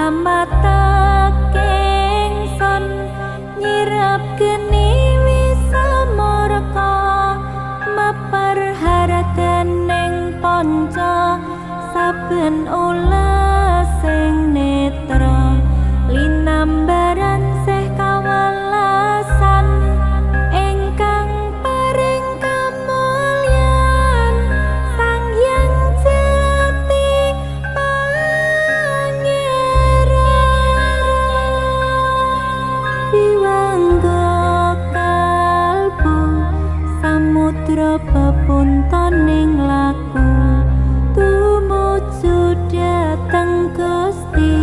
Ngamatake ingsun nyirep geni wisamurka meperharakening panca saben ulasing netra linambaran sih kawelasan ingkang paring kamulyan Sang Hyang Jati Pangeran. Biwangga kalbu samudra pepuntoning laku tumuju dhateng Gusti.